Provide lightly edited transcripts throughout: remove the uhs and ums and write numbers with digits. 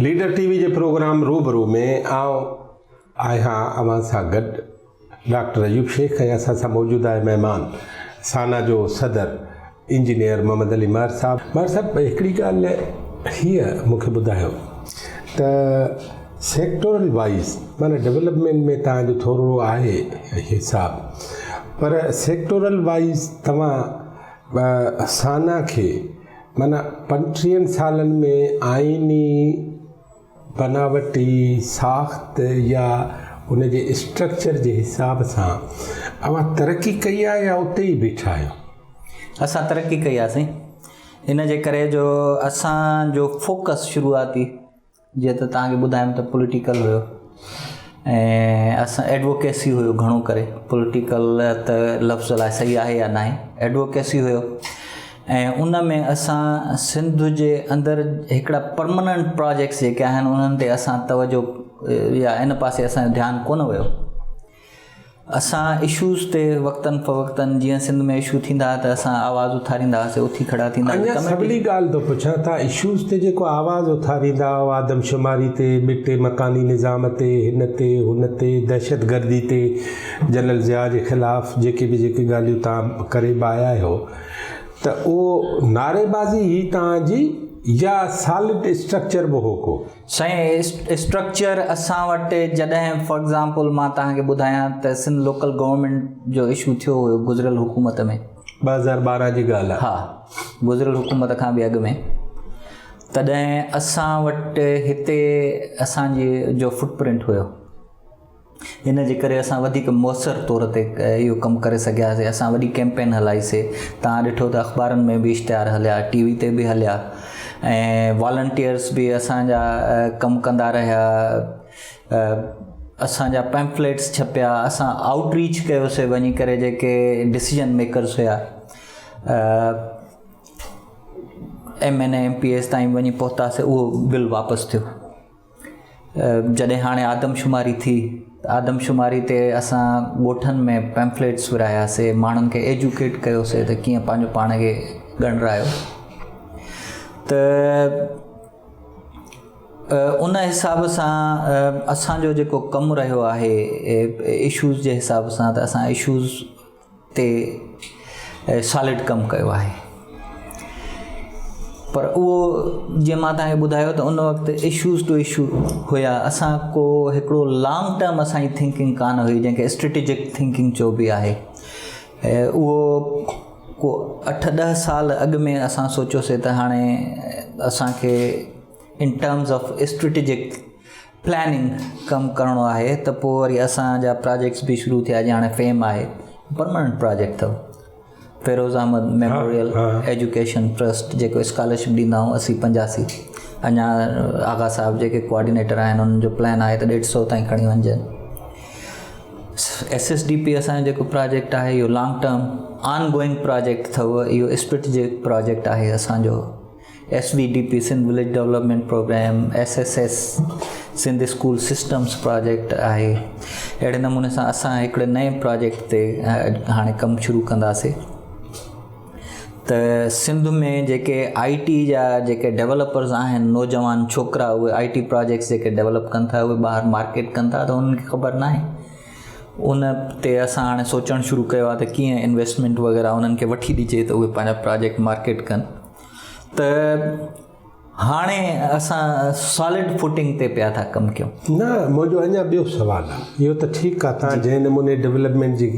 Leader ٽي V جي programme روبرو ۾ آئون آهيان اوهان سان گڏ ڊاڪٽر ايوب شيخ ۽ اسان سان موجود آهي مهمان سانا جو صدر انجنيئر محمد علي مهر صاحب. مهر صاحب هڪڙي ڳالهه هيء مون کي ٻڌايو ته سيڪٽورل وائيز معنيٰ ڊولپمينٽ ۾ توهان جو ٿورڙو آهي حساب پر سيڪٽورل وائيز توهان سانا کي معنيٰ پنٽيهن سالن ۾ آئيني بناوٽي ساخت يا ان جي اسٽرڪچر جي حساب سان اوهان ترقي ڪئي آهي يا اتي ئي بيٺا آهيو؟ اسان ترقي ڪئي آهي سائين ان جي ڪري جو اسان جو فوڪس شروعاتي جيئن ته توهان کي ٻڌايم ته پوليٽيڪل هيو ۽ اسان ايڊووڪيسي هيو گهڻو ڪري پوليٽيڪل ته لفظ الائي صحيح آهي يا ناهي ايڊووڪيسي هيو ۽ ان ۾ اسان سنڌ جي اندر هڪڙا پرماننٽ پراجيڪٽس جيڪي آهن انهن تي اسان توجه يا ان پاسي اسانجو ڌيان ڪونه ويو اسان اشوز تي وقتن فوقتن جيئن سنڌ ۾ اشو ٿيندا ها ته اسان آواز اٿاريندا هئاسي اٿي کڙا ٿيندا اڃا سولي ڳالهه ٿو پڇان تان اشوز تي جيڪو آواز اٿاريندا هئا آدمشماري تي ٻٽي مڪاني نظام تي هن تي هن تي دهشتگردي تي جنرل ضياء جي خلاف جيڪي به جيڪي ڳالهيون تان ڪري به آيا آهيو ته اهو نعريبازي هئي تان جي يا سالڊ اسٽرڪچر به هو ڪو. سائين اسٽرڪچر اسان وٽ جڏهن فار ايگزامپل مان توهان کي ٻڌايان ته سنڌ لوڪل گورنمينٽ جو اشو ٿيو هيو گذريل حڪومت ۾ 2012 جي ڳالهه آهي ها گذريل حڪومت کان به اڳ ۾ تڏهن اسان وٽ هتي اسان جي جو فٽ پرنٽ هيو ان جي ڪري اسان وڌيڪ موثر طور تي اهو ڪم ڪري سگهياسي اسان وڏي ڪيمپين هلائيسي توهان ڏٺو ته اخبارن ۾ به اشتهار هليا ٽي وي تي به هليا ۽ والنٽيئرس به اسانجا ڪم ڪندا رهيا اسانجا پيمفليٽس ڇپيا اسان آئوٽ ريچ ڪيوسي وڃي ڪري جيڪي ڊسيزن ميڪرس هيا M N A M P S تائين وڃي پهتاسي اهو بل واپس ٿيو جڏهن هاڻي آدمشماري ٿي ته آدمشماري تي اسان ڳوٺن ۾ پيمفليٽس ورهاياسي ماڻهن کي ايجوڪيٽ ڪيوسي ته ڪيئن پنهنجو پاڻ کي ڳڻرايو ته ان حساب سان اسانجو جيڪو ڪم رهيو آهي اشوز جي حساب سان ته اسان اشوز تي سالڊ ڪم ڪيو آهي پر اهو جيئن مان توهان کي ٻڌايو ته ان وقت اشوز ٽو اشو هيا اسان ڪو هڪڙو لانگ ٽرم اسان جي ٿنڪنگ ڪانه هئي جنهن کي اسٽريٽجڪ ٿنڪنگ چئبي آهي اهو ڪو اٺ ڏهه سال اڳ ۾ اسان سوچيوسي ته هاڻي اسانکي in terms of strategic planning ڪم ڪرڻو آهي ته پوء وري اسان جا پراجيڪٽس به شروع ٿيا جيئن هاڻي فيم آهي پرماننٽ پراجيڪٽ اٿو Feroz Ahmed memorial education trust جيڪو اسڪالرشپ ڏيندا آهيون اسي پنجاسي اڃا آغا صاحب جيڪي ڪوآرڊينيٽر آهن انهن جو پلان آهي ته ڏيڍ سو تائين کڻي وڃجن ايس ايس ڊي پي اسانجو جيڪو پراجيڪٽ آهي اهو long term on going project اٿو اهو اسٽريٽجڪ پراجيڪٽ آهي اسانجو S V D P Sindh village development programme, S S S Sindh school systems project آهي اهڙي نموني سان اسان هڪڙي نئين پراجيڪٽ تي هاڻي ڪم شروع ڪنداسي ته سنڌ ۾ جيڪي آئي ٽي جا جيڪي ڊولپرز آهن نوجوان ڇوڪرا اهي آئي ٽي پراجيڪٽس جيڪي ڊولپ ڪن ٿا اهي ٻاهر مارڪيٽ ڪن ٿا ته انهن کي خبر ناهي ان تي اسان هاڻي سوچڻ شروع ڪيو آهي ته ڪيئن انويسٽمينٽ وغيره انهن کي وٺي ڏجي ته اهي پنهنجا پراجيڪٽ مارڪيٽ ڪن ته هاڻي اسان سالڊ فوٽنگ تي پيا ٿا ڪم ڪيون. نه منهنجو اڃا ٻيو سوال آ اهو ته ٺيڪ آ تان جنهن نموني ڊولپمينٽ جي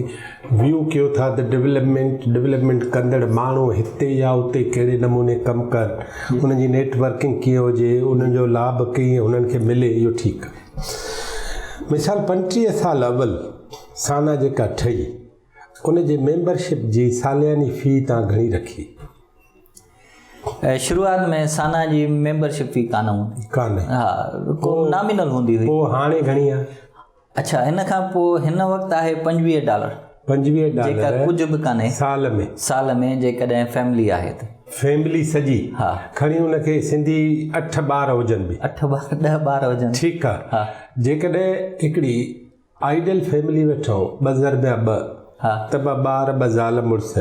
ويو ڪيو ٿا ته ڊولپمينٽ ڊولپمينٽ ڪندڙ ماڻهو هتي يا اتي ڪهڙي نموني ڪم ڪن انهن جي نيٽ ورڪنگ ڪيئن هجي انهن جو لاڀ ڪيئن انهن کي ملي اهو ٺيڪ آ مثال 25 سال اول سانا جيڪا ٺهي ان جي ميمبرشپ جي سالياني في تان گهڻي رکي. شروعات ۾ سانا جي ميمبرشپ في ڪانه هوندي ڪانه ها ڪو نامينل هوندي هئي پوء هاڻي گهڻي آ؟ اڇا ان کان پوء هن وقت آهي 25 ڊالر 25 ڊالر جيڪا ڪجهه به ڪانهي سال ۾ سال ۾ جيڪڏهن فيملي آهي ته فيملي سڄي ها کڻي ان کي سنڌي اٺ ٻار هجن به اٺ ٻار 10 ٻار هجن ٺيڪ آ ها جيڪڏهن هڪڙي آئيڊيل فيملي وٺون ٻه ضربيا ٻه. ته ٻه ٻار ٻه زال مڙس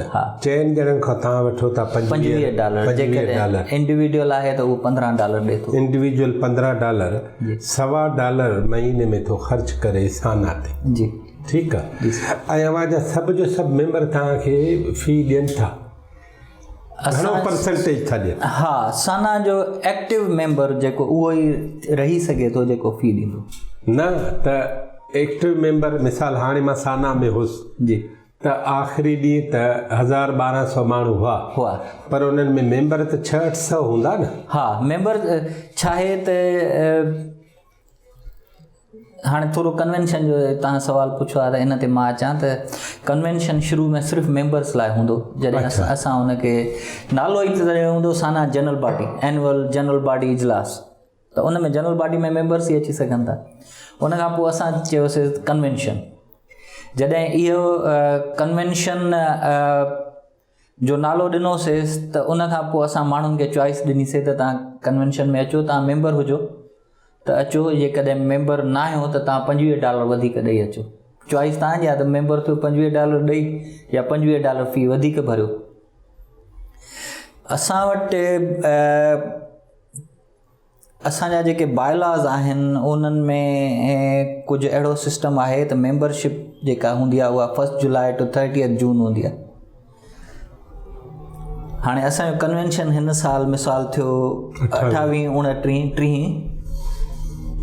چئن ڄڻن کان توهان وٺو ٿا 25 ڊالر جيڪڏهن انڊيويجوئل آهي ته اهو 15 ڊالر ڏي ٿو. انڊيويجوئل 15 ڊالر سوا ڊالر مهيني ۾ ٿو خرچ ڪري سانا تي. جي. ٺيڪ آ ۽ اوهان جا سڀ جو سڀ ميمبر توهان کي في ڏين ٿا گهڻو پرسنٽيج ٿا ڏين؟ ها سانا جو ايڪٽو ميمبر جيڪو اهو ئي رهي سگهي ٿو جيڪو في ڏيندو. نه ته ايڪٽو ميمبر مثال هاڻي مان سانا ۾ هوس جي ته آخري ڏينهن ته 1000 1200 ماڻهو هئا هئا پر انهن ۾ ميمبر ته 6 800 هوندا نه. ها ميمبر ڇاهي ته هاڻي ٿورو ڪنوينشن جو توهان سوال پڇيو آهي ته ان تي مان اچان ته ڪنوينشن شروع ۾ صرف ميمبرس لاء هوندو جڏهن اسان ان کي نالو ئي تڏهن هوندو SANA general body annual general body اجلاس ته ان ۾ جنرل باڊي ۾ ميمبرس ئي اچي سگهن ٿا ان کان پوء اسان چيوسي ڪنوينشن جڏهن اهو ڪنوينشن جو نالو ڏنوسيس ته ان کان پوء اسان ماڻهن کي چوائس ڏنيسي ته توهان ڪنوينشن ۾ اچو توهان ميمبر هجو ته اچو جيڪڏهن ميمبر نه آهيو ته توهان 25 ڊالر وڌيڪ ڏئي اچو چوائس توهان جي آهي ته ميمبر ٿيو 25 ڊالر ڏئي يا 25 ڊالر في وڌيڪ ڀريو اسان وٽ اسان جا جيڪي باء لاز آهن انهن ۾ ڪجهه اهڙو سسٽم آهي ته ميمبرشپ جيڪا هوندي آهي اها فرسٽ جولاء ٽو ٿرٽيٿ جون هوندي آهي هاڻي اسانجو ڪنوينشن هن سال مثال ٿيو 28 29 30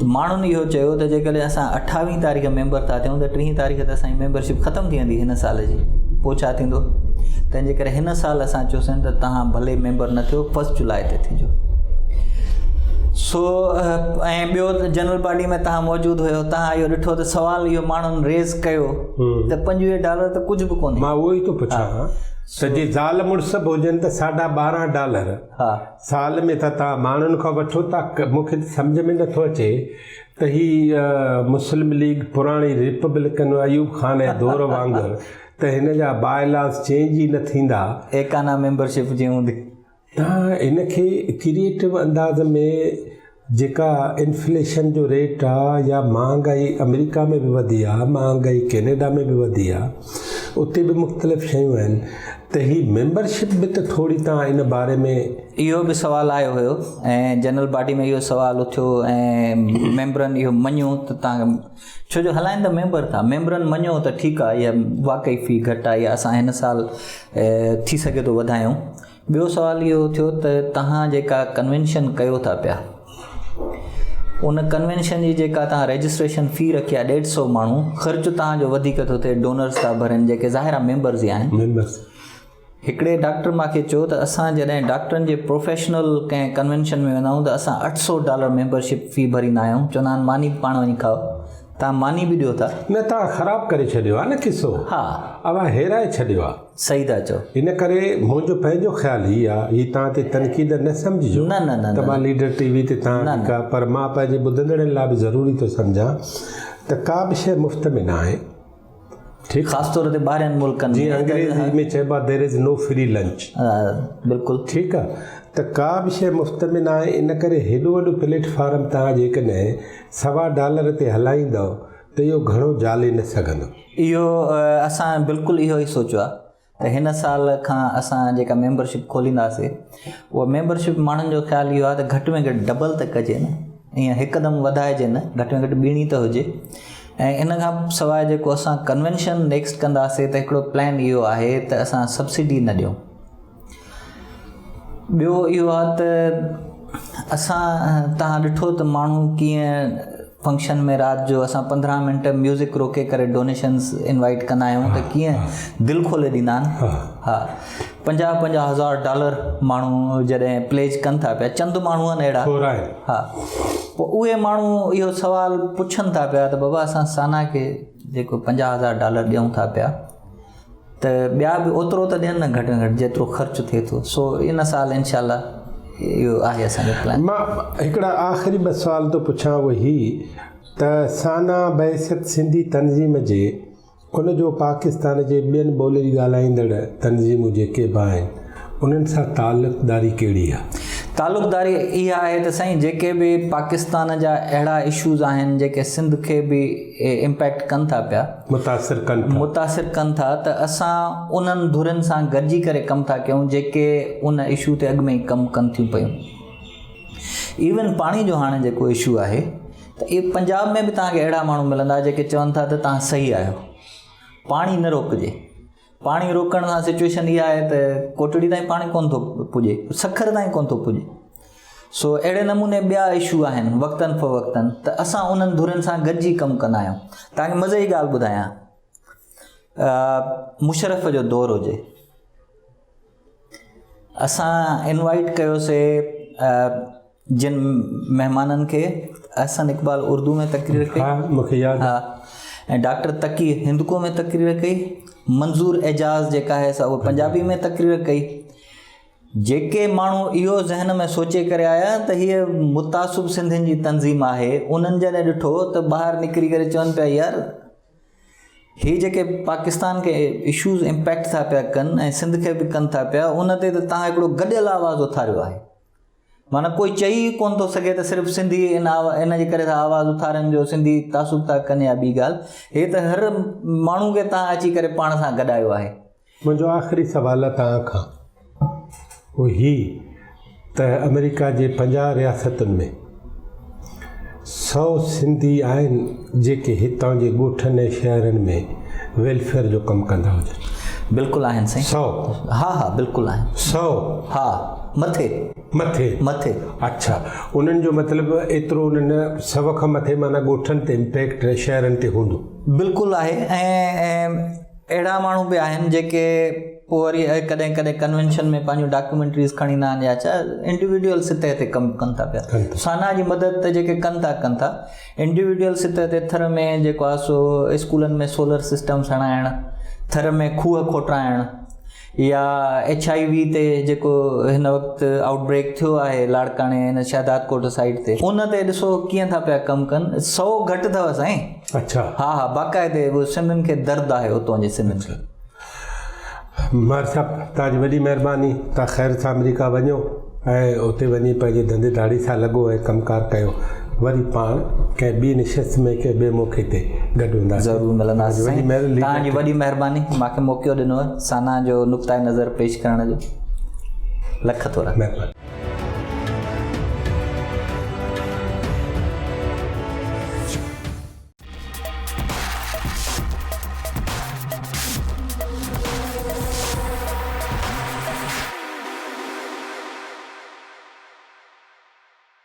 ته ماڻهن اهو چيو ته جيڪڏهن اسان 28 تاريخ ميمبر ٿا ٿيون ته 30 تاريخ ته اسانجي ميمبرشپ ختم ٿي ويندي هن سال جي پوء ڇا ٿيندو تنهن جي ڪري هن سال اسان چيوسين ته توهان ڀلي ميمبر نه ٿيو فرسٽ جولاء تي ٿيجو سو ۽ ٻيو جنرل باڊي ۾ توهان موجود هيو توهان اهو ڏٺو ته سوال اهو ماڻهن ريز ڪيو ته 25 ڊالر ته ڪجهه به ڪونهي. مان اهو ئي ٿو پڇان ته جي زال مڙس به هجن ته ساڍا 12 ڊالر سال ۾ ته توهان ماڻهن کان وٺو ٿا مون کي ته سمجهه ۾ نٿو اچي ته هي مسلم ليگ پراڻي ريپبلڪن ايوب خان جي دور وانگر ته هن جا باء لاز چينج ئي نه ٿيندا. ايڪانا ميمبرشپ جي هوندي. توهان هن کي ڪريئيٽو انداز ۾ جيڪا انفليشن جو ريٽ آ يا مهانگائي آمريڪا ۾ به وڌي آ، مهانگائي ڪينيڊا ۾ به وڌي آ، اتي به مختلف شيون آهن ته هي ميمبرشپ به ته ٿوري توهان ان باري ۾. اهو به سوال آيو هيو ۽ جنرل باڊي ۾ اهو سوال اٿيو ۽ ميمبرن اهو مڃيو ته توهان ڇو جو هلائين ته ميمبر ٿا ميمبرن مڃيو ته ٺيڪ آهي اها واقعي في گهٽ آهي يا اسان هن سال ٿي سگهي ٿو وڌايون ٻيو سوال اهو ٿيو ته توهان جيڪا ڪنوينشن ڪيو ٿا پيا ان ڪنوينشن جي جيڪا توهان رجسٽريشن في رکي آهي 150 ماڻهو خرچ توهان جو وڌيڪ ٿو ٿئي ڊونرس ٿا ڀرن جيڪي ظاهر آهي ميمبرز ئي آهن ميمبرز هڪڙي ڊاڪٽر مان کي چيو ته اسان جڏهن ڊاڪٽرن جي پروفيشنل ڪنهن ڪنوينشن ۾ ويندا آهيون ته اسان 800 ڊالر ميمبرشپ في ڀريندا آهيون چوندا آهن ماني به پاڻ وڃي کائو توهان ماني به ڏيو ٿا. نه توهان خراب ڪري ڇڏيو آهي نه قصو ها. اوهان هيرائي ڇڏيو آهي. صحيح ٿا چئو. ان ڪري منهنجو پنهنجو خيال هي آهي هي توهان تي تنقيد نه سمجهجو نه نه نه ته مان ليڊر ٽي وي تي توهان کي ڪا پر مان پنهنجي ٻڌندڙن لاء به ضروري ٿو سمجهان ته ڪا به شيء مفت ۾ نه آهي. ٺيڪ خاص طور تي ٻاهرين ملڪن ۾ جيئن انگريزي ۾ چئبو آهي there is no free lunch بلڪل ٺيڪ آهي ته ڪا به شيء مفت ۾ نه آهي ان ڪري هيڏو وڏو پليٽ فارم توهان جيڪڏهن سوا ڊالر تي هلائيندؤ ته اهو گهڻو جالي نه سگهندو. اهو اسان بلڪل اهو ئي سوچيو آهي ته هن سال کان اسان جيڪا ميمبرشپ کولينداسي اها ميمبرشپ ماڻهن جو خيال اهو آهي ته گهٽ ۾ گهٽ ڊبل ته ڪجي نه ائين هڪدم وڌائجي نه گهٽ ۾ گهٽ ٻيڻي ته هجي ۽ ان کان سواء جيڪو اسان ڪنوينشن نيڪسٽ ڪنداسي ته هڪڙو پلان اهو آهي ته اسان سبسڊي نه ڏيون ٻيو اهو آهي ته اسان توهان ڏٺو ته ماڻهو ڪيئن فنڪشن ۾ رات جو اسان 15 منٽ ميوزڪ روڪي ڪري ڊونيشنز انوائٽ ڪندا آهيون ته ڪيئن دل کولي ڏيندا آهن ها 50 50 هزار ڊالر ماڻهو جڏهن پليج ڪن ٿا پيا چند ماڻهو آهن اهڙا ها پوء اهي ماڻهو اهو سوال پڇن ٿا پيا ته بابا اسان سانا کي جيڪو 50 هزار ڊالر ڏيون ٿا پيا ته ٻيا به اوترو ته ڏين نه گهٽ ۾ گهٽ جيترو خرچ ٿئي ٿو سو ان سال انشاء الله اهو آهي اسان جو پلان. مان هڪڙا آخري ٻه سوال ٿو پڇان اهي هي ته سانا بحيثيت سنڌي تنظيم جي ان جو پاڪستان جي ٻين ٻولين ڳالهائيندڙ تنظيمون جيڪي به آهن انهن سان تعلقداري ڪهڙي آهي؟ تعلقداري اها آهي ته سائين جيڪي به پاڪستان جا اهڙا اشوز آهن جيڪي سنڌ کي به امپيڪٽ ڪن ٿا پيا متاثر ڪن ٿا متاثر ڪن ٿا ته اسان انهن ڌرين سان گڏجي ڪري ڪم ٿا ڪيون جيڪي ان اشو تي اڳ ۾ ئي ڪم ڪن ٿيون پيون ايون پاڻي جو هاڻي جيڪو اشو آهي ته اهي پنجاب ۾ به توهان کي اهڙا ماڻهو ملندا جيڪي چون ٿا ته توهان صحيح آهيو پاڻي نه روڪجي پاڻي روڪڻ سان سچويشن اها آهي ته ڪوٽڙي تائين پاڻي ڪونه ٿو پڄي سکر تائين ڪونه ٿو پڄي سو اهڙي نموني ٻيا اشو آهن وقتن فوقتن ته اسان انهن ڌرين سان گڏجي ڪم ڪندا آهيون تانکي مزي جي ڳالهه ٻڌايان مشرف جو دور هجي اسان انوائٽ ڪيوسي جن مهمانن کي احسن اقبال اردو ۾ تقرير ڪئي ها مون کي ياد ها ۽ ڊاڪٽر تقي هندڪو ۾ تقرير ڪئي منظور اعجاز جيڪا آهي سا اها پنجابي ۾ تقرير ڪئي جيڪي ماڻهو اهو ذهن ۾ سوچي ڪري آيا ته هيء متعصب سنڌين جي تنظيم آهي انهن جڏهن ڏٺو ته ٻاهر نڪري ڪري چون پيا يار هي جيڪي پاڪستان کي اشوز امپيڪٽ ٿا پيا ڪن ۽ سنڌ کي به ڪن ٿا پيا ان تي ته تهان هڪڙو گڏيل آواز اٿاريو آهي معنيٰ ڪوئي چئي ئي ڪونه ٿو سگهي ته صرف سنڌي ان ان جي ڪري ٿا آواز اٿارين جو سنڌي تعصب ٿا ڪن يا ٻي ڳالهه هي ته هر ماڻهو کي تهان اچي ڪري پاڻ سان گڏايو آهي. منهنجو آخري سوال آهي توهان کان اهو هي ته آمريڪا جي 50 رياستن ۾ سئو سنڌي آهن جيڪي هتان جي ڳوٺن ۽ شهرن ۾ ويلفيئر جو ڪم ڪندا هجن. بلڪل آهن سائين. سئو. ها ها بلڪل آهن. سئو. ها مٿي. مٿي. مٿي. اڇا انهن جو مطلب ايترو انهن سئو کان مٿي معنيٰ ڳوٺن تي امپيڪٽ شهرن تي هوندو. بلڪل آهي ۽ اهڙا ماڻهو به آهن جيڪي پوء وري ڪڏهن ڪڏهن ڪنوينشن ۾ پنهنجون ڊاڪيومينٽريز کڻي ايندا آهن يا ڇا انڊيوڊيول سطح تي ڪم ڪن ٿا پيا سانا جي مدد ته جيڪي ڪن ٿا ڪن ٿا انڊيوڊيول سطح تي ٿر ۾ جيڪو آهي سو اسڪولن ۾ سولر سسٽمس هڻائڻ ٿر ۾ کوهه کوٽرائڻ يا ايڇ I V تي جيڪو هن وقت آئوٽ بريڪ ٿيو آهي لاڙڪاڻي هن شهداد ڪوٽ سائيڊ تي ان تي ڏسو ڪيئن ٿا پيا ڪم ڪن سو گهٽ اٿو سائين اڇا ها ها باقاعدي سنڌين کي درد آهي اتان جي سنڌين کي مهر صاحب توهان جي وڏي مهرباني توهان خير سان آمريڪا وڃو ۽ اتي وڃي پنهنجي ڌنڌي ڌاڙي سان لڳو ۽ ڪم ڪار ڪيو وري پاڻ ڪنهن ٻي نشست ۾ ڪنهن ٻئي موقعي تي گڏ هونداسين ضرور ملنداسين توهان جي وڏي مهرباني مونکي موقعو ڏنو سانا جو نقطه نظر پيش ڪرڻ جو لک ٿورا مهرباني.